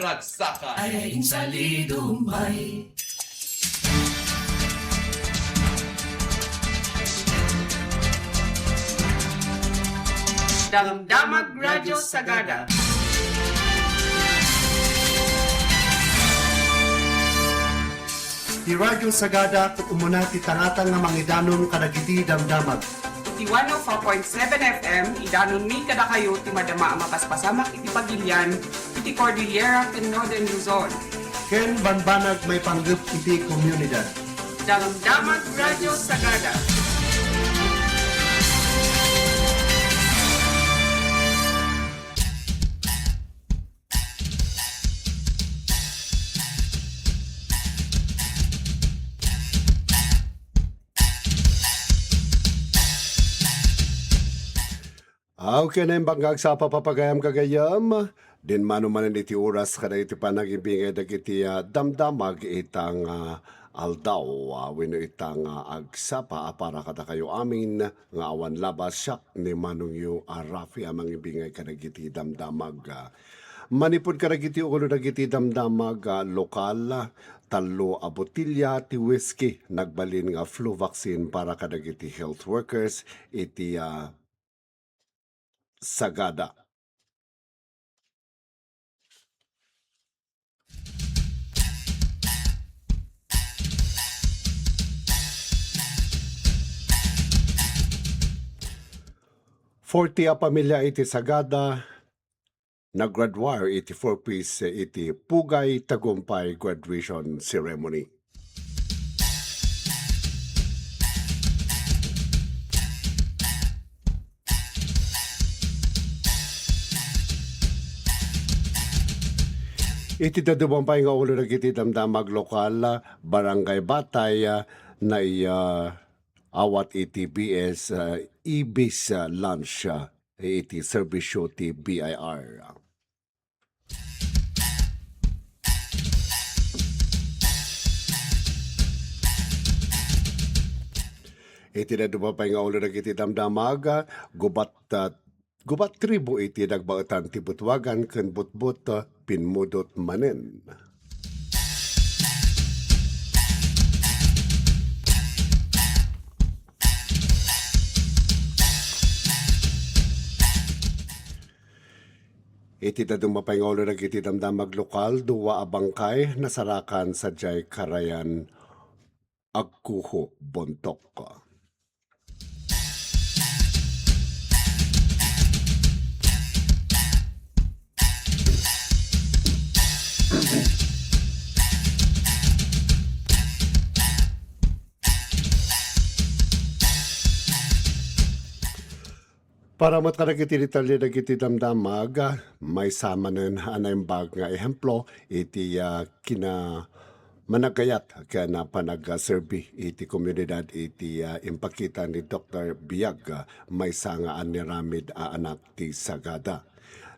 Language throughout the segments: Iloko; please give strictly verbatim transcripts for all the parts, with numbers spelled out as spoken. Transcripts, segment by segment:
Bagsakan. Ay, ay, insalido, may. Damdamag Radyo Sagada. Ti Radyo Sagada, ket umuna ti tangatang nga mangidanon kadagiti damdamag. Iti one oh four point seven F M, idanonmi kadakayo ti madama a mapaspasamak iti pagilian iti Cordillera ken Northern Luzon. Ken bambanag maipanggep iti komunidad. Damdamag Radyo Sagada. Aw, ken naimbag nga agsapa, papagayam gagayyem, dinmano manen iti oras kadagiti panangibingay dagiti, ah, damdamag ita nga aldaw, ah, wenno ita nga agsapa a para kadakayo amin nga awan labas, siak ni manongyo a Rafi a mangibingay kadagiti damdamag. Ah, manipud kadagiti ulo dagiti damdamag, ah, lokal, tallo a botelya ti whisky, nagbalin nga flu vaccine para kadagiti health workers iti, ah, Sagada. Forty a pamilya iti Sagada naggraduar iti Four Ps iti Pugay Tagumpay Graduation Ceremony. Iti dadduma pay nga ulo dagiti damdamag lokal, Barangay Batay, ah, nai-, ah, awat iti B S, ah, Ibis, ah, Lounge, ah, iti serbisyo ti B I R. Iti dadduma pay nga ulo dagiti damdamag, gubat, ah, gubat tribo iti nagbaetan ti Butuagan ken Butbut, ah, pimmudot manen. Iti dadduma pay nga ulo dagiti damdamag lokal, dua a bangkay nasarakan sadiay karayan Agkuho, Bontoc. Para met kadagiti detalye dagiti damdamag, maysa manen a naimbag nga ehemplo iti, ah, kina-, managayat ken panagserbi iti komunidad iti, ah, impakita ni Doktor Biag, ah, maysa nga an-aramid a anak ti Sagada.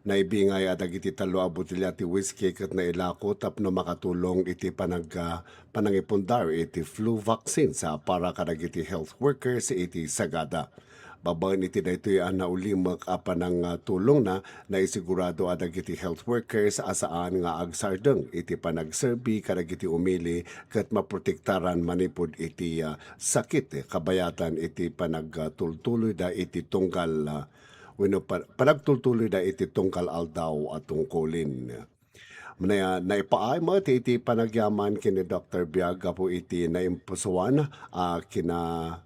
Naibingay a dagiti tallo a botelya ti whisky ket nailako tapno makatulong iti panag-, ah, panangipundar iti flu vaccines, ah, para kadagiti health workers iti Sagada. Babaen iti daytoy a naulimek a panangtulongna, naisigurado a dagiti health workers a saan nga agsardeng iti panagserbi kadagiti umili ket maprotektaran manipud iti, ah, sakit, kabayatan iti panagtultuloyda iti tunggal, ah, wenno pa-, panagtultuloyda iti tunggal aldaw a tungkulin. Nai-, naipaay met iti panagyaman ken ni Doktor Biag gapu iti naimpusuan a kina-,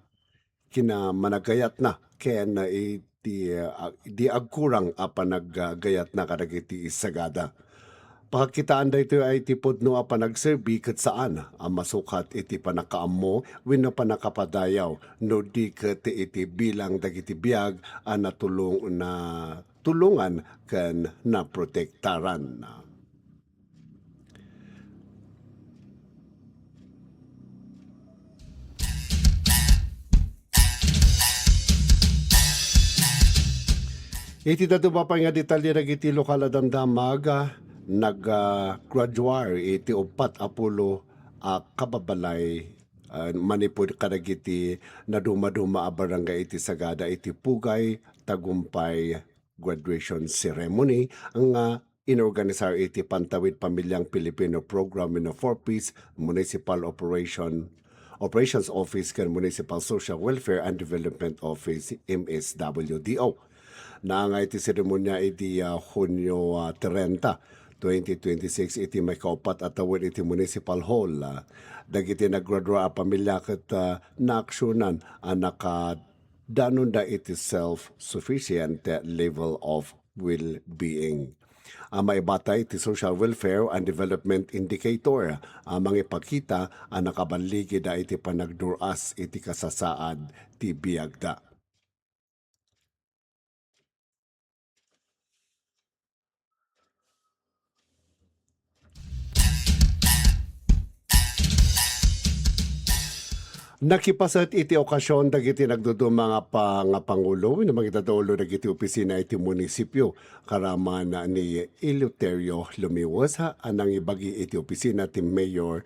kinamanagayatna ken iti, ah, di agkurang a panagayatna kadagiti Sagada. Pakakitaan daytoy a iti pudno a panagserbi ket saan a masukat iti pannakaammo wenno pannakapadayaw no di ket iti bilang dagiti biag a natulong-, natulongan ken naprotektaran. Iti dadduma pay nga detalye dagiti lokal a damdamag, ah, nag, ah, graduar iti uppat a pulo a kababalay, ah, manipud kadagiti nadumaduma a barangay iti Sagada iti Pugay Tagumpay graduation ceremony nga inorganisar iti Pantawid Pamilyang Pilipino Program wenno four Ps Municipal Operation, Operations Office ken Municipal Social Welfare and Development Office, M S W D O. Naangay ti seremonia idi, ah, Hunio, ah, trenta, twenty twenty-six iti maikaupat a tawen iti Municipal Hall. Ah, dagiti nagradua a pamilia ket, ah, naaksionan a nakadanonda iti self-sufficient level of well-being. A maibatay ti Social Welfare and Development Indicator a mangipakita a nakaballigida iti panagdur-as iti kasasaad ti biagda. Nakipaset iti okasion dagiti nagduduma nga pa-, nga pangulo wenno mangidadaolo dagiti opisina iti munisipio, karaman ni Eleuterio Lumiwes a nangibagi iti opisina ti mayor,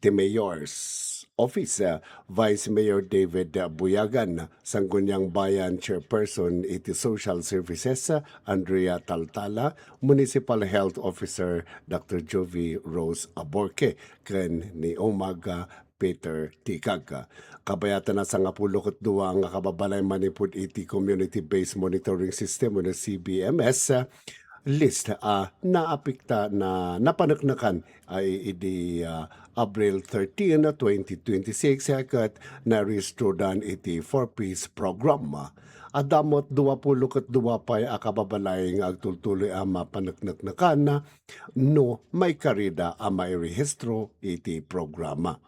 ti mayor's office, ah, Vice Mayor David Buyagan, Sangguniang Bayan Chairperson iti Social Services, ah, Andrea Taltala, Municipal Health Officer Doctor Jovi Rose Aborque, ken ni Umaga Peter Tikag. Kabayatan a sangapulo ket dua nga kababalay manipud iti Community Based Monitoring System wenno C B M S, ah, list a naapekta na napaneknekan ay idi, ah, Abril thirteen, twenty twenty-six, ah, ket narehistradan iti four Ps program. Adda met duapulo ket dua pay a kababalay nga agtultuloy a mapanekneknekan no maikarida a mairehistro iti programa.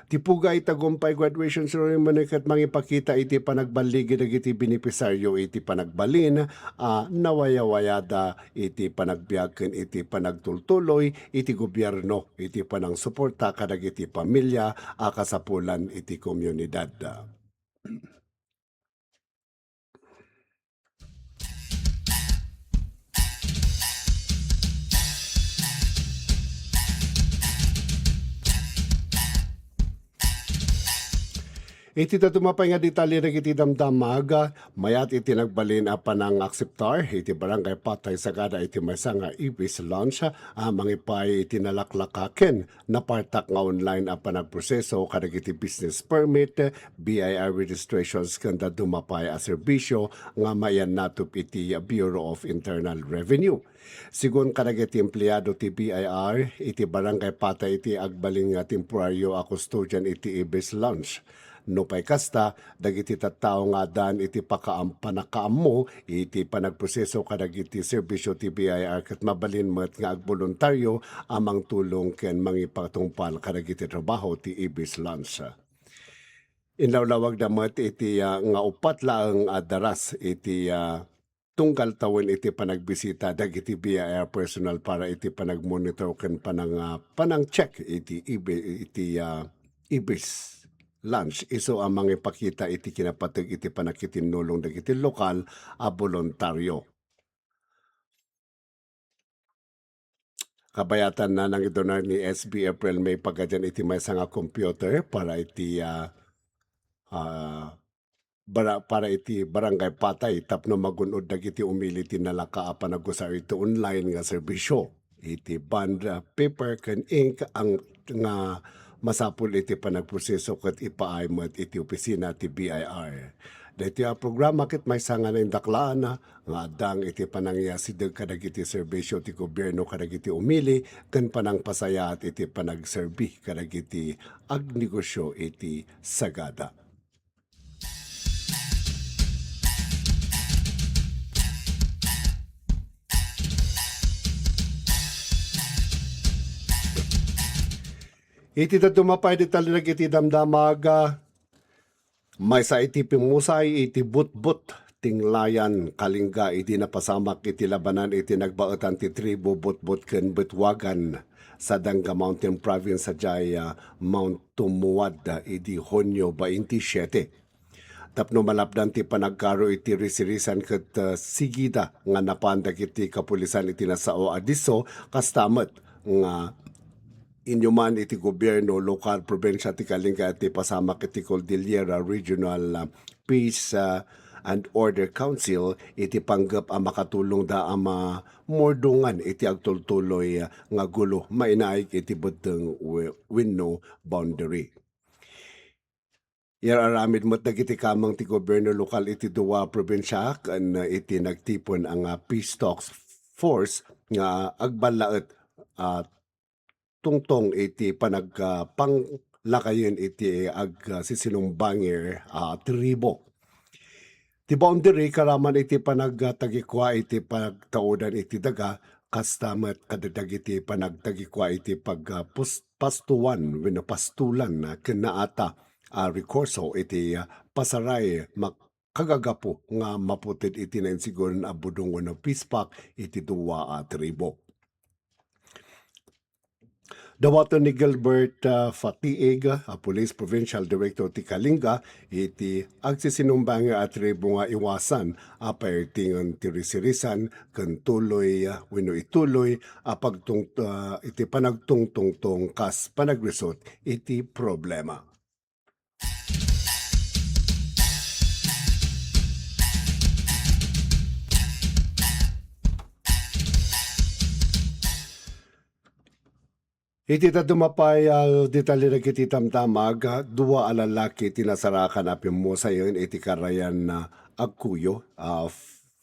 Ti Pugay Tagumpay Graduation Ceremony ket mangipakita iti panagballigi dagiti benepisaryo iti panagbalin a nawayawayada iti panagbiag ken iti panagtultuloy iti gobierno iti panangsuporta kadagiti pamilia a kasapulan iti komunidad. Iti dadduma pay nga detalye dagiti damdamag, mayat iti nagbalin a panangakseptar iti Barangay Patay Sagada iti maysa nga Ibis Lounge a mangipay iti nalaklaka ken napartak nga online a panagproseso kadagiti business permit, B I R registrations ken dadduma pay a serbisyo nga maiyannatop iti Bureau of Internal Revenue. Sigun kadagiti empleado ti B I R, iti Barangay Patay iti agbalin nga temporario a kustodian iti Ibis Lounge. Nupay kasta, dagiti tattao nga addaan iti pakaam-, panakaammo iti panagproseso kadagiti serbisyo ti B I R ket mabalin met nga agboluntario a mangtulong ken mangipatungpal kadagiti trabaho ti Ibis Lounge. Inlawlawagda met iti, ah, nga uppat laeng a daras iti, ah, tunggal tawen iti panagbisita dagiti B I R personnel para iti panagmonitor ken panang-, ah, panang-check iti ibi-, iti, ah, Ibis Lounge, isu a mangipakita iti kinapateg iti panakitinnulong dagiti lokal a boluntario. Kabayatan a nangidunar ni S B April May Pagadian iti maysa nga computer para iti, ah, ah, bara-, para iti Barangay Patay tapno magun-od dagiti umili ti nalaka a panagusar iti online nga serbisyo. Iti bond, ah, paper ken ink ang, nga masapul iti panagproseso ket ipaay met iti opisina ti B I R. Daytoy a programa ket maysa nga naindaklaan nga addang iti panangiyasideg kadagiti serbisyo ti gobierno kadagiti umili ken panangpasayaat iti panagserbi kadagiti agnegosyo iti Sagada. Iti dadduma pay detalye dagiti damdamag, maysa iti pimmusay iti Butbut, Tinglayan, Kalinga idi napasamak iti labanan iti nagbaetan ti tribu Butbut ken Betwagan sa Danga Mountain Province sadiay, ah, Mount Tumuwad, ah, idi Hunio baintisiete. Tapno malapdan ti panagkaro iti risirisan ket, ah, sigida nga napan dagiti kapulisan iti nasao a disso, kasta met nga inyuman iti gobierno, lokal, probinsya ti Kalinga ti pasamak iti Cordillera Regional, ah, Peace, ah, and Order Council iti panggep a makatulongda a mamurdongan iti agtultuloy nga gulo mainaig iti beddeng we-, wenno boundary. Iyar-aramid met dagiti kameng ti gobyerno lokal iti dua a probinsia ken iti nagtipon a nga peace talks force nga agballaet a tungtong iti panag-, ah, panglakayen iti ag-, ah, sisinumbanger, ah, tribo. Ti boundary karaman iti panagtagikua iti pagtaudan iti daga, kasta met kadagiti panagtagikua iti pag-, ah, pus-, pastuan wenno pastulan, ah, ken naata a rekurso iti, ah, pasaray mak-, kagagapu nga maputed iti nainsigon a budong wenno peace pact iti dua a tribo. Dawaton ni Gilbert, ah, Fatiig, a Police Provincial Director ti Kalinga, iti agsisinumbanger a tribo nga iwasan a pairtingen ti risirisan ken tuloy, ah, wenno ituloy a pagtung-, ah, iti panagtungtungtong kas panagrisot iti problema. Iti dadduma pay a detalye dagiti damdamag, dua a lalaki ti nasarakan a pimmusayen iti karayan, ah, Agkuyo, ah,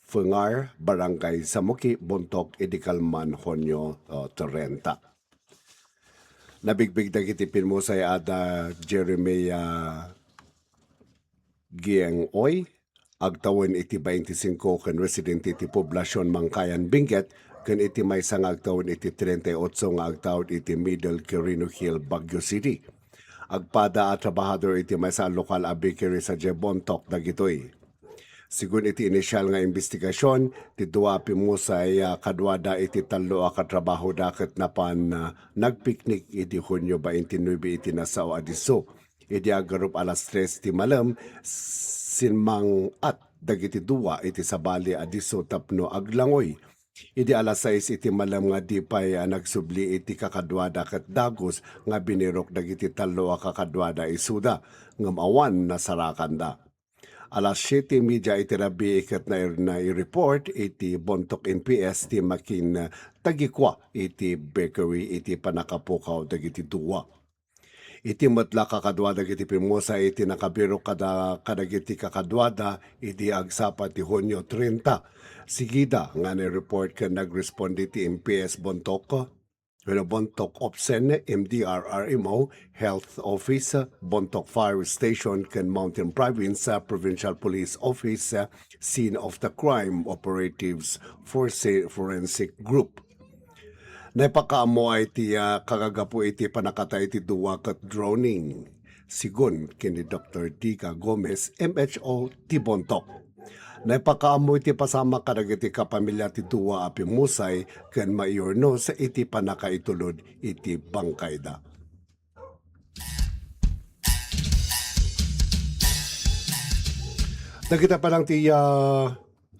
Fengar, Barangay Samuki, Bontok, idi kalman Hunio, ah, trenta. Nabigbig dagiti pimmusay a da Jeremiah Giengoy, agtawen iti twenty-five ken residente iti poblasion Mangkayan, Benguet, ken iti maysa nga agtawen iti treinta y ocho nga agtaud iti Middle Quirino Hill, Baguio City. Agpada a trabahador iti maysa a lokal a bakery sadiay Bontok dagitoy. Sigun iti inisial nga imbestigasion, ti dua a pimmusay a kaduada iti tallo a katrabahoda ket napan, ah, nagpiknik idi Hunio twenty-nine iti nasao a disso. Idi agarup alas tres ti malem, simmang-at dagiti dua iti sabali a disso tapno aglangoy. Idi alas sais iti malem nga di pay a nagsubli iti kakaduada ket dagus nga binirok dagiti tallo a kakaduada isuda, ngem awan nasarakanda. Alas siete y media iti rabii ket nai-, nai-report iti Bontok N P S ti makin tagikua iti bakery iti pannakapukaw dagiti dua. Iti met la kakadua dagiti pimmusay iti nakabirok kada-, kadagiti kakaduada idi agsapa ti Hunio treinta. Sigida nga nai-report ken nagresponde ti M P S Bontok, wenno Bontok OPSEN, M D R R M O, Health Office, Bontok Fire Station, ken Mountain Province, ah, Provincial Police Office, ah, Scene of the Crime Operatives for se-, Forensic Group. Naipakaammo ay ti, ah, kagagapu iti pannakatay ti dua ket drowning. Sigun ken ni Doktor Diga Gomez, M H O ti Bontok. Naipakaammo iti pasamak kadagiti kapamilya ti dua a pimmusay ken maiurnos iti pannakaitulod iti bangkayda. Dagita pa lang ti, ah,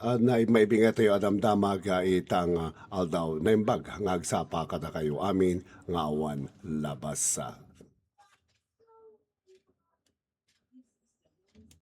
ah, na-, maibingatayo a damdamag, ah, itang, ah, aldaw. Naimbag nga agsapa kadakayo amin nga awan labas, ah,